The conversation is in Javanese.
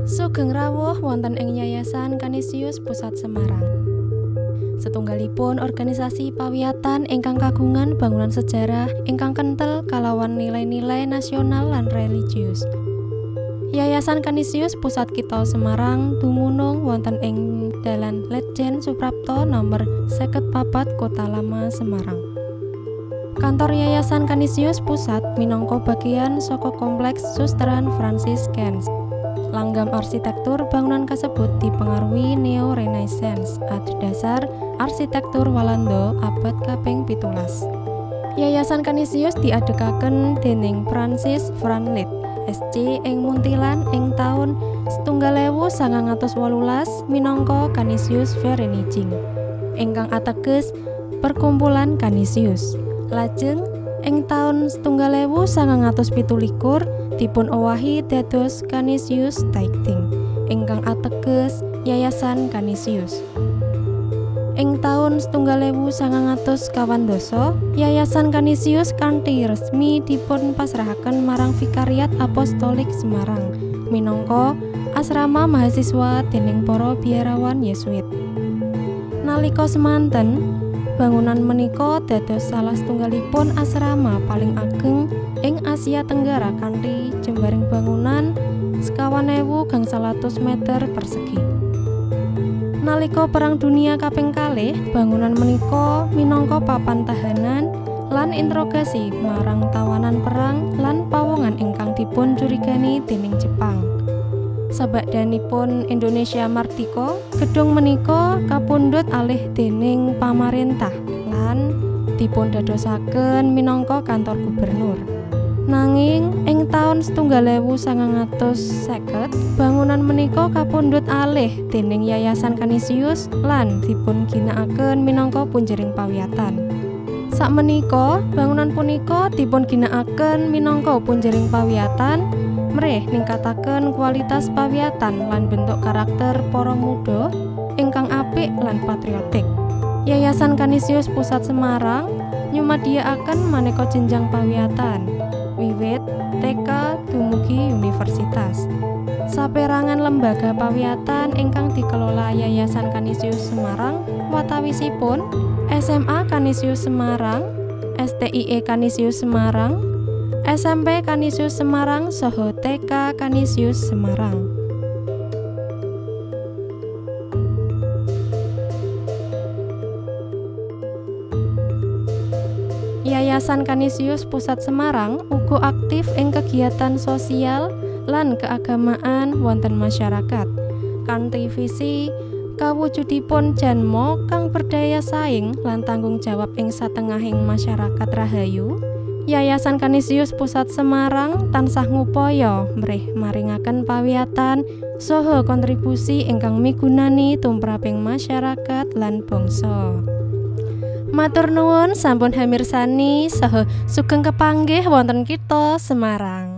Sugeng rawuh wonten ing Yayasan Kanisius Pusat Semarang. Setunggalipun organisasi pawiyatan ingkang kagungan bangunan sejarah ingkang kentel kalawan nilai-nilai nasional lan religius. Yayasan Kanisius Pusat Kitha Semarang dumunung wonten ing Dalan Letjen Suprapto nomor 54 Kota Lama, Semarang. Kantor Yayasan Kanisius Pusat minangka bagian saka kompleks Susteran Fransiskens. Langgam arsitektur bangunan kasebut dipengaruhi Neo-Renaissance adhedhasar arsitektur Walanda abad kaping 17. Yayasan Kanisius diadegaken dening Francis Van Lith, SC ing Muntilan ing taun 1918 minangka Canisius Vereniging, ingkang ateges Perkumpulan Kanisius. Lajeng ing taun 1927 dipun owahi dados Canisius Stichting, ingkang ateges Yayasan Kanisius. Ing taun 1992, Yayasan Kanisius kanthi resmi dipun pasrahaken marang Vikariat Apostolik Semarang minangka asrama mahasiswa dening para biarawan Yesuit. Nalika semanten, bangunan menika dados salah setunggalipun asrama paling ageng ing Asia Tenggara kanthi jembaring bangunan 45.400 meter persegi. Nalika Perang Dunia kaping kalih, bangunan menika minangka papan tahanan lan interogasi marang tawanan perang lan pawongan ingkang dipun curigani dening Jepang. Sabakdanipun Indonesia mardika, gedung menika kapundhut alih dening pamarentah lan dipundadosaken minangka kantor gubernur. Nanging ing taun 1950, bangunan menika kapundhut alih dening Yayasan Kanisius lan dipun ginakaken minangka punjering pawiyatan. Sakmenika, bangunan punika dipun ginakaken minangka punjering pawiyatan mrih ningkataken kualitas pawiyatan lan bentuk karakter para muda ingkang apik lan patriotik. Yayasan Kanisius Pusat Semarang nyumadiyakaken maneka jenjang pawiyatan, wiwit TK dumugi universitas. Saperangan lembaga pawiyatan ingkang dikelola Yayasan Kanisius Semarang watawisipun SMA Kanisius Semarang, STIE Kanisius Semarang, SMP Kanisius Semarang saha TK Kanisius Semarang. Yayasan Kanisius Pusat Semarang uga aktif ing kegiatan sosial lan keagamaan wonten masyarakat kanthi visi kawujudipun janma kang berdaya saing lan tanggung jawab ing satengahing masyarakat rahayu. Yayasan Kanisius Pusat Semarang tansah ngupaya mrih maringaken pawiyatan saha kontribusi ingkang migunani tumraping masyarakat lan bangsa. Matur nuwun sampun hamirsani saha sugeng kepanggih wonten kitha Semarang.